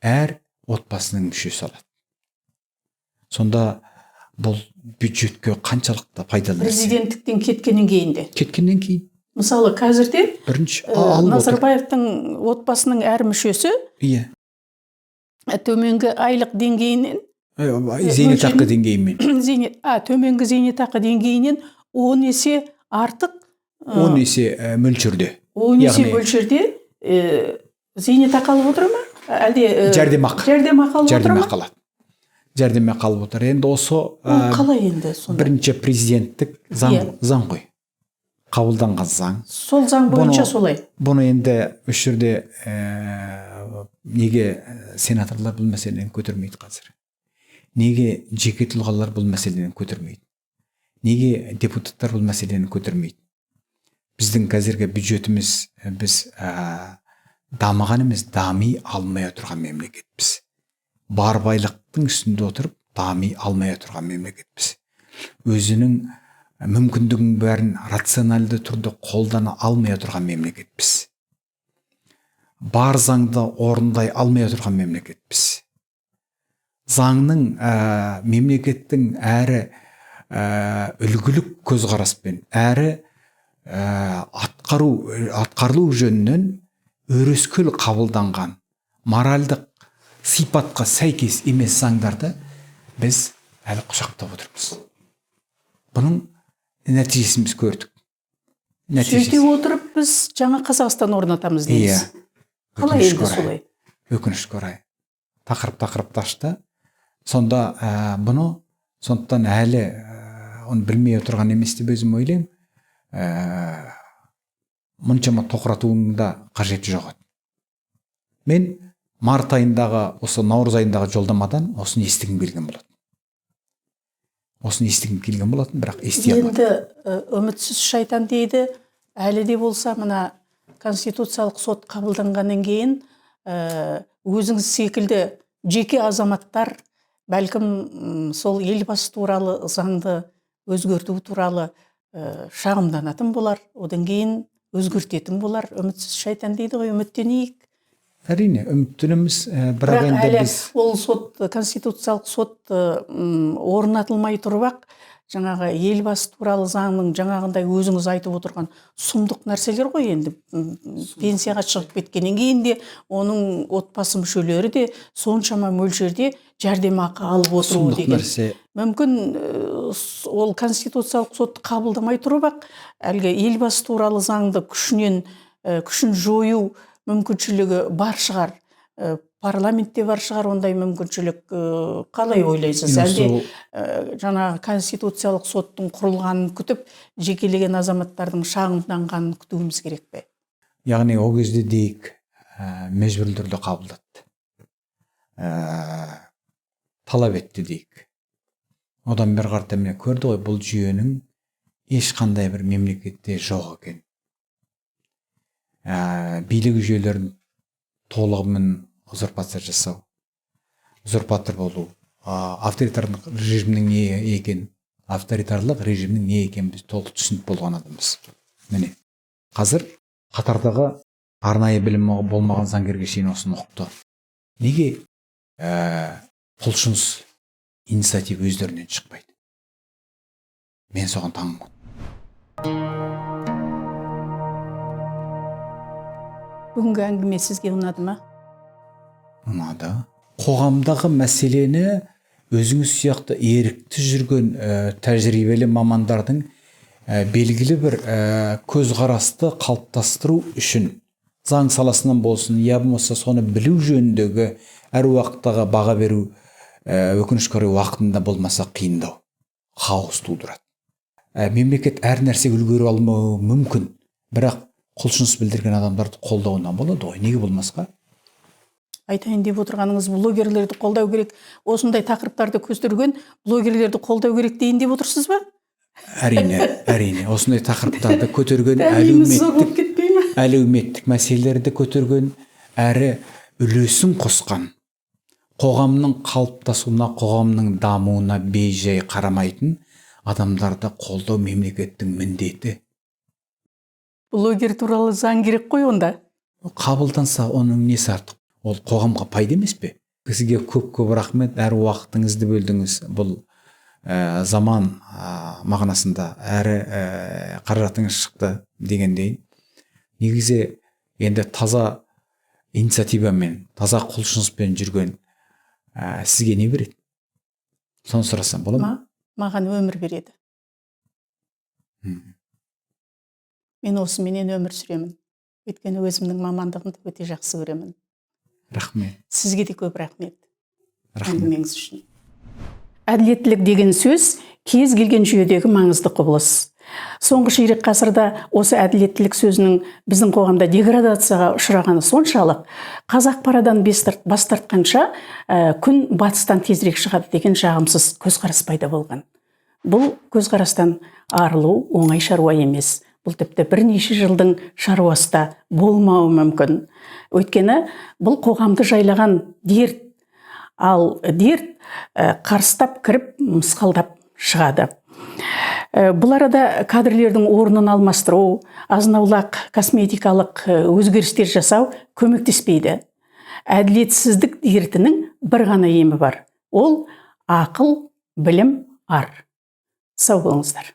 әр отбасының мүшесі алады. Сонда бұл бюджетке қаншалықты пайдалы нәрсе? Президенттіктен кеткеннен кейін де. Кеткеннен кейін. Мысалы, қазірде бірінші алып отыр. Назарбаевтың отбасының әр мүшесі төменгі айлық деңгейінен, Зейнетақы деңгейімен. Төменгі зейнетақы деңгейінен 10 есе артық, 10 есе мөлшерде. 10 есе мөлшерде зейнетақы алып отыр ма? Әлде Жәрдемақы. Жәрдемақы алып отыр ма? Жәрдемақы алады. Жәрдемақы алып отыр. Енді осы Қалай енді сонда? Бірінші президенттік заң, заң ғой. Қабылданған заң. Сол заң бойынша солай. Бұны енді осы жерде неге сенаторлар бұл мәселені көтермейді қазір? Неге жеке тұлғалар бұл мәселені көтермейді? Неге депутаттар бұл мәселені көтермейді? Біздің қазіргі бюджетіміз, біз дамыған емес, дами алмай отырған мемлекетпіз. Бар байлықтың үстінде отырып, дами алмай отырған мемлекетпіз. Өзінің мүмкіндігінің бәрін рационалды түрде қолдана алмай отырған мемлекетпіз. Бар заңды орындай алмай отырған мемлекетпіз. Заңның, мемлекеттің әрі үлгілік көзқараспен, әрі атқарылу жөнінен өрескел қабылданған моральдық сипатқа сәйкес емес заңдарды біз әлі құшақтап отырмыз. Бұның нәтижесін біз көрдік. Сөйте отырып біз жаңа Қазақстан орнатамыз дейміз. Иә. Қалай енді солай? Өкінішке орай. Тақырып тақырыпты ашты. Сонда бұны сондықтан әлі оны білмей отырған емес деп өзім ойлаймын. Мұншама тоқыратуының да қажеті жоқ еді. Мен март айындағы, осы наурыз айындағы жолдамадан осыны естігім келген болатын. Осыны естігім келген болатын, бірақ ести алмадым. Енді үмітсіз шайтан дейді, әлі де болса мына конституциялық сот қабылданғаннан кейін өзіңіз секілді жеке азаматтар бәлкім сол Елбасы туралы заңды өзгерту туралы шағымданатын болар, одан кейін өзгертетін болар. Үмітсіз шайтан дейді ғой, үміттенейік. Әрине, үміттенеміз, бірақ енді әлі біз ол сот, конституциялық сот орнатылмай тұрып-ақ, жаңағы Елбасы туралы заңның жаңағындай өзіңіз айтып отырған сұмдық нәрселер ғой енді. Пенсияға шығып кеткеннен кейін де оның отбасы мүшелері де соншама мөлшерде жәрдемақы алып отыруы сұмдық деген. нәрсе. Мүмкін ол конституциялық сотты қабылдамай тұрып-ақ, әлгі Елбасы туралы заңды күшін жою мүмкіншілігі бар шығар. Парламентте бар шығар ондай мүмкіншілік. Қалай ойлайсыз? Әлде жаңағы конституциялық соттың құрылғанын күтіп, жекелеген азаматтардың шағымданғанын күтуіміз керек пе? Яғни ол кезде дейік мәжбүрлі түрде қабылдады. Талап етті дейік. Одан бері қарата міне көрді ғой, бұл жүйенің ешқандай бір мемлекетте жоқ екен. Билік жүйелерін толығымен узурпация жасау, узурпатор болу, авторитарлық режимнің не екен, авторитарлық режимнің не екенін біз толық түсініп болған адамбыз. Міне, қазір қатардағы арнайы білімі болмаған заңгерге шейін осыны ұқты. Неге құлшыныс, инициатива өздерінен шықпайды? Мен соған таңмын. Бүгінгі әңгіме сізге ұнады ма? Ұнады. Қоғамдағы мәселені өзіңіз сияқты ерікті жүрген тәжірибелі мамандардың белгілі бір көзқарасты қалыптастыру үшін заң саласынан болсын, я болмаса соны білу жөніндегі әр уақыттағы баға беру, өкінішке орай уақытында болмаса қиындау, хаос тудырады. Мемлекет әр нәрсеге үлгере алмауы мүмкін, бірақ құлшыныс білдірген адамдарды қолдауына болады ғой, неге болмасқа? Айтайын деп отырғаныңыз, блогерлерді қолдау керек, осындай тақырыптарды көтерген блогерлерді қолдау керек дейін деп отырсыз ба? Әрине, әрине, осындай тақырыптарды көтерген, Дәмеміз зор болып кетпей ме? әлеуметтік мәселелерді көтерген, әрі үлесін қосқан, қоғамның қалыптасуына, қоғамның дамуына бейжай қарамайтын адамдарды қолдау мемлекеттің міндеті. Блогер туралы заң керек қой онда. Қабылданса оның несі артық? Ол қоғамға пайда емес пе? Сізге көп-көп рахмет, әр уақытыңызды бөлдіңіз. Бұл заман мағынасында әрі қаражатыңыз шықты дегендей. Негізі енді таза инициативамен, таза құлшыныспен жүрген сізге не береді? Соны сұрасам бола ма? Маған өмір береді. Мен осыменен өмір сүремін. Өйткені өзімнің мамандығымды өте жақсы көремін. Рахмет. Сізге де көп рахмет. Рахмет. Әңгімеңіз үшін. Әділеттілік деген сөз кез келген жүйедегі маңызды құбылыс. Соңғы ширек ғасырда осы әділеттілік сөзінің біздің қоғамда деградацияға ұшырағаны соншалық, қазақ парадан бас тартқанша, күн батыстан тезірек шығады деген жағымсыз көзқарас пайда болған. Бұл көзқарастан арылу оңай шаруа емес. Бұл тіпті бірнеше жылдың шаруасы да болмауы мүмкін. Өйткені бұл қоғамды жайлаған дерт. Ал дерт қарыстап кіріп, мысқалдап шығады. Бұл арада кадрлердің орнын алмастыру, азын-аулақ косметикалық өзгерістер жасау көмектеспейді. Әділетсіздік дертінің бір ғана емі бар. Ол ақыл, білім, ар. Сау болыңыздар.